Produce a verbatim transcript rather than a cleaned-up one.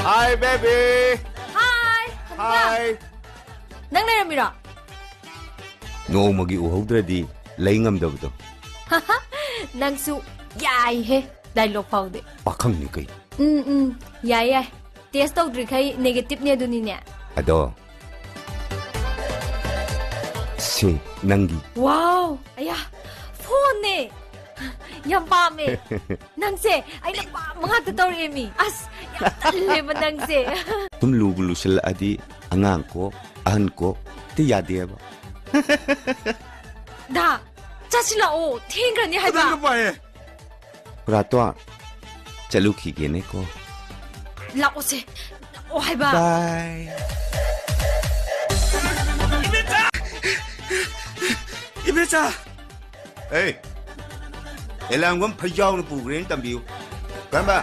Hi, baby! Hi! ꯍꯥꯏ! ꯅꯪ ꯂꯩꯔꯝꯃꯤꯔꯣ? ꯅꯣꯡꯃꯒꯤ ꯎꯍꯧꯗ꯭ꯔꯗꯤ ꯂꯩ ꯉꯝꯗꯕꯗꯣ꯫ ꯅꯪꯁꯨ ꯌꯥꯏꯍꯦ, ꯗꯥꯏꯂꯣꯛ ꯐꯥꯎꯗꯤ꯫ ꯄꯥꯈꯪꯅꯤ ꯀꯩ꯫ ꯎꯝ, ꯎꯝ, ꯌꯥꯏ, ꯌꯥꯏ꯫ ꯇꯦꯁ ꯇꯧꯗ꯭ꯔꯤꯈꯩ ꯅꯦꯒꯦꯇꯤꯚꯅꯦ ꯑꯗꯨꯅꯤꯅꯦ꯫ ꯑꯗꯣ꯫ ꯁꯤ ꯅꯪꯒꯤ꯫ ꯋꯥꯎ! ꯑꯌꯥ! ꯐꯣꯟꯅꯦ! ꯌꯥꯝ ꯄꯥꯝꯃꯦ! ꯅꯪꯁꯦ ꯑꯩꯅ ꯄꯥꯝꯕ ꯉꯥꯛꯇ ꯇꯧꯔꯛꯑꯦ ꯃꯤ꯫ ꯑꯁ, ꯌꯥꯝ ꯇꯜꯂꯦꯕ ꯅꯪꯁꯦ꯫ ꯁꯨꯝ ꯂꯨꯕꯨ ꯂꯨꯁꯤꯜꯂꯛꯑꯗꯤ ꯑꯉꯥꯡ ꯀꯣꯛ, ꯑꯍꯟ ꯀꯣꯛ ꯇꯤ ꯌꯥꯗꯦꯕ꯫ ꯗꯥ, ꯆꯠꯁꯤꯜꯂꯛꯑꯣ, ꯊꯦꯡꯈ꯭ꯔꯅꯤ ꯍꯥꯏꯕ꯫ ꯈꯨꯔꯥꯇꯣꯟ, ꯆꯠꯂꯨꯈꯤꯒꯦꯅꯦꯀꯣ꯫ ꯂꯥꯛꯑꯣꯁꯦ, ꯂꯥꯛꯑꯣ ꯍꯥꯏꯕ꯫ ꯕꯥꯏ꯫ ꯏꯕꯦꯆꯥ! ꯑꯦ, ꯑꯦꯂꯥꯝꯒꯝ ꯐꯩꯖꯥꯎꯅ ꯄꯨꯈ꯭ꯔꯦꯅ ꯇꯝꯕꯤꯌꯨ꯫ ꯀꯔꯝꯕ?